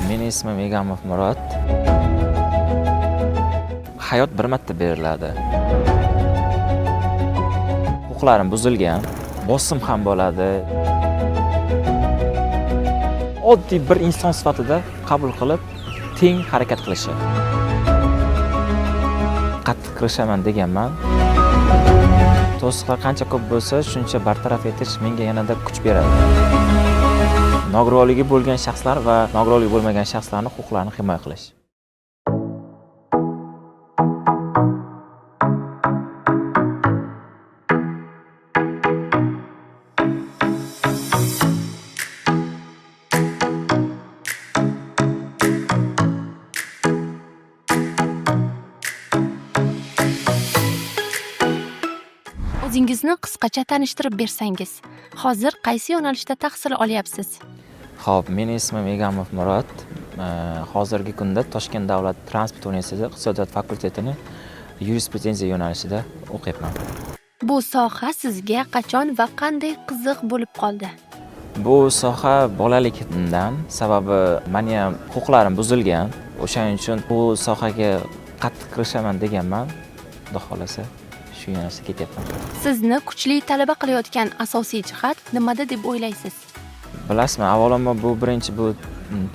Meni ismim Egamov Murod. Hayot bir marta beriladi. Huquqlarim buzilgan, bosim ham bo'ladi. Oddiy bir inson sifatida qabul qilib, teng harakat qilishi. Qattiq kirishaman deganman. To'siqlar qancha ko'p bo'lsa, shuncha bartaraf etish menga yanada kuch beradi. Nogironligi bo'lgan shaxslar va nogironligi bo'lmagan shaxslarning huquqlarini himoya qilish. O'zingizni qisqacha tanishtirib bersangiz. Hozir qaysi yo'nalishda tahsil olyapsiz? Xo'p, meni ismim Egamov Murod. Hozirgi kunda Toshkent davlat transport universiteti iqtisodiyot fakultetini yurisprudensiya yo'nalishida o'qiyapman. Bu soha sizga qachon va qanday qiziq bo'lib qoldi? Bu soha bolaligimdan, sababi meni ham huquqlarim buzilgan. O'shaning uchun bu sohaga qattiq kirishaman deganman. Xudo xohlasa shu yo'nalishda ketyapman. Sizni kuchli talaba qilayotgan asosiy jihat nimada deb o'ylaysiz? Bilasizmi, avvalambor bu birinchi bu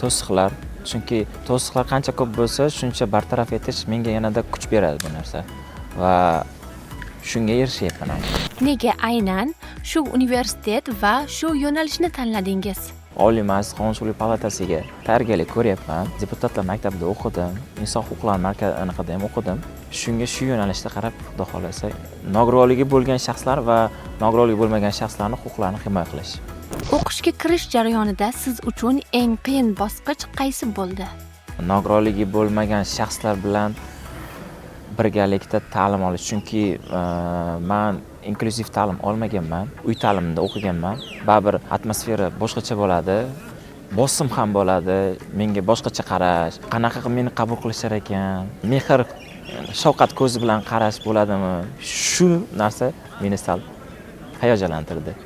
to'siqlar. Chunki to'siqlar qancha ko'p bo'lsa, shuncha bartaraf etish menga yanada kuch beradi bu narsa. Va shunga erishyapman ham. Nega aynan shu universitet va shu yo'nalishni tanladingiz? Oliy Majlis Qonunchilik palatasiga tayyorgarlik ko'ryapman. Deputatlar maktabida o'qidim, inson huquqlari markazi anaqada ham o'qidim. Shunga shu yo'nalishda qarab, Xudo xohlasa, nogironligi bo'lgan shaxslar va nogironligi bo'lmagan shaxslarning huquqlarini himoya qilish. O'qishga kirish jarayonida siz uchun eng qiyin bosqich qaysi bo'ldi? Nogironligi bo'lmagan shaxslar bilan birgalikda ta'lim olish, chunki man inklyuziv ta'lim olmaganman, uy ta'limida o'qiganman. Baribir atmosfera boshqacha bo'ladi, bosim ham bo'ladi, menga boshqacha qarash, qanaqa qilib meni qabul qilishar ekan, mehr, shafqat ko'zi bilan qarash bo'ladimi? Shu narsa meni sal hayajonlantirdi.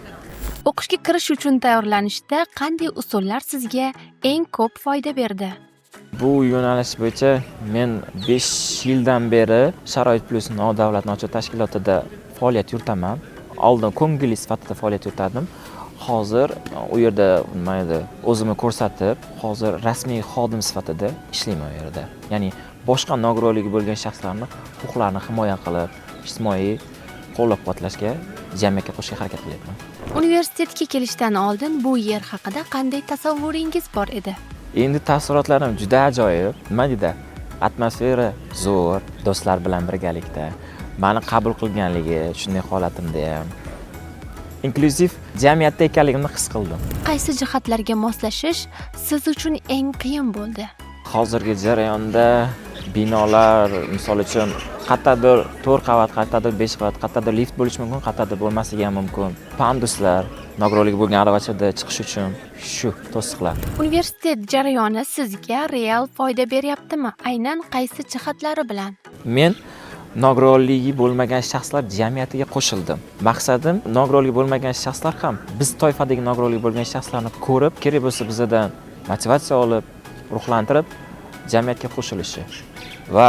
O'qishga kirish uchun tayyorlanishda qanday usullar sizga eng ko'p foyda berdi? Bu yo'nalish bo'yicha men 5 yildan beri Sharoit Plus nodavlat nochor tashkilotida faoliyat yuritaman. Oldin ko'ngilli sifatida faoliyat yuritardim. Hozir u yerda nima edi, o'zimni ko'rsatib, hozir rasmiy xodim sifatida ishlayman u yerda. Ya'ni boshqa nogironligi bo'lgan shaxslarning huquqlarini himoya qilib, ijtimoiy qo'llab-quvvatlashga, jamiyatga qo'shishga harakat qilyapman. Universitetga kelishdan oldin bu yer haqida qanday tasavvuringiz bor edi? Endi taassurotlarim juda ajoyib. Nima deydi? Atmosfera zo'r, do'stlar bilan birgalikda. Meni qabul qilganligi, shunday holatimda ham inklyuziv jamiyatda ekanligimni his qildim. Qaysi jihatlarga moslashish siz uchun eng qiyin bo'ldi? Hozirgi jarayonda binolar, misol uchun, qayerdadir 4 qavat, qayerdadir 5 qavat, qayerdadir lift bo'lishi mumkin, qayerdadir bo'lmasligi ham mumkin. Panduslar, nogironligi bo'lgan aravachada chiqish uchun shu to'siqlar. Universitet jarayoni sizga real foyda beryaptimi? Aynan qaysi jihatlari bilan? Men nogironligi bo'lmagan shaxslar jamiyatiga qo'shildim. Maqsadim nogironligi bo'lmagan shaxslar ham biz toifadagi nogironligi bo'lgan shaxslarni ko'rib, kerak bo'lsa bizdan motivatsiya olib, ruhlantirib jamiyatga qo'shilishi va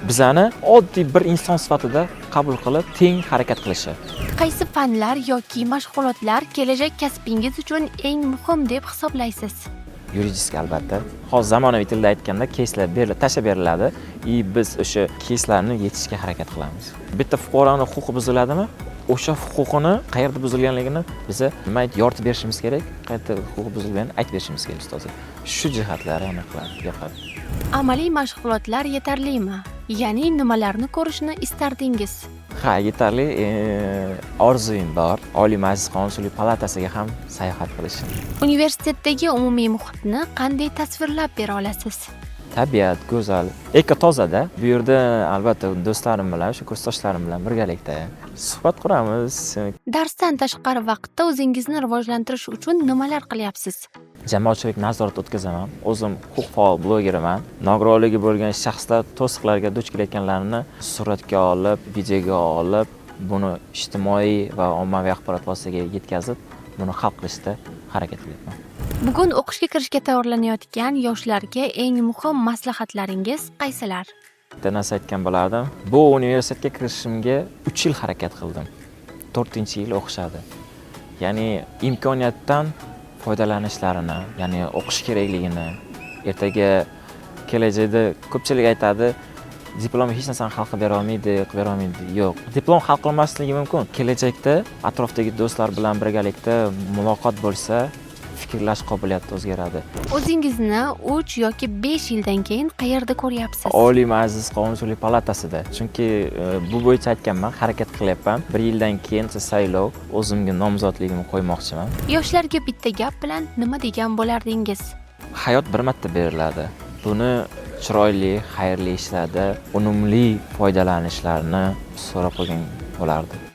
bizani oddiy bir inson sifatida qabul qilib, teng harakat qilishi. Qaysi fanlar yoki mashg'ulotlar kelajak kasbingiz uchun eng muhim deb hisoblaysiz? Yuridik albatta. Hozir zamonaviy tilda aytganda keyslar tashlab beriladi и biz o'sha keyslarni yechishga harakat qilamiz. Bitta fuqaroni huquqi buziladimi? O'sha huquqini qayerda buzilganligini biza nima ayt, yoritib berishimiz kerak, qayerda huquqi buzilganini aytib berishimiz kerak ustozga. Shu jihatlari aniq qiladi, yoqadi. Amaliy mashg'ulotlar yetarlimi? Ya'ni nimalarni ko'rishni istardingiz? Ha, yetarli. Orzuyim bor. Oliy Majlis Qonunchilik palatasiga ham sayohat qilishim. Universitetdagi umumiy muhitni qanday tasvirlab bera olasiz? Tabiat go'zal, eko tozada. Bu yerda albatta do'stlarim bilan, shu kursdoshlarim bilan birgalikda suhbat quramiz. Darsdan tashqari vaqtda o'zingizni rivojlantirish uchun nimalar qilyapsiz? Jamoatchilik nazorati o'tkazaman. O'zim huquq faol blogeriman. Nogironligi bo'lgan shaxslar to'siqlarga duch kelayotganlarini suratga olib, videoga olib, buni ijtimoiy va ommaviy axborot vositasiga yetkazib, Buni hal qilishda harakat qilyapman. Bugun o'qishga kirishga tayyorlanayotgan yoshlarga eng muhim maslahatlaringiz qaysilar? Bitta narsa aytgan bo'lardim: bu universitetga kirishimga 3 yil harakat qildim, 4-yil o'qishadi. Ya'ni imkoniyatdan foydalanishlarini, ya'ni o'qish kerakligini. Ertaga kelajakda ko'pchilik aytadi, diplom hech narsani hal qilib bera olmaydi, qilib bera olmaydi. Yo'q, diplom hal qilmasligi mumkin. Kelajakda atrofdagi do'stlar bilan birgalikda muloqot bo'lsa, fikrlash qobiliyati o'zgaradi. O'zingizni 3 yoki 5 yildan keyin qayerda ko'ryapsiz? Oliy Majlis Qonunchilik palatasida. Chunki bu bo'yicha aytganman, harakat qilyapman. Bir yildan keyin saylov, o'zimga nomzodligimni qo'ymoqchiman. Yoshlarga bitta gap bilan nima degan bo'lardingiz? Hayot bir marta beriladi. Buni chiroyli, xayrli ishlarda unumli foydalanishlarini so'rab qo'ygan bo'lardi.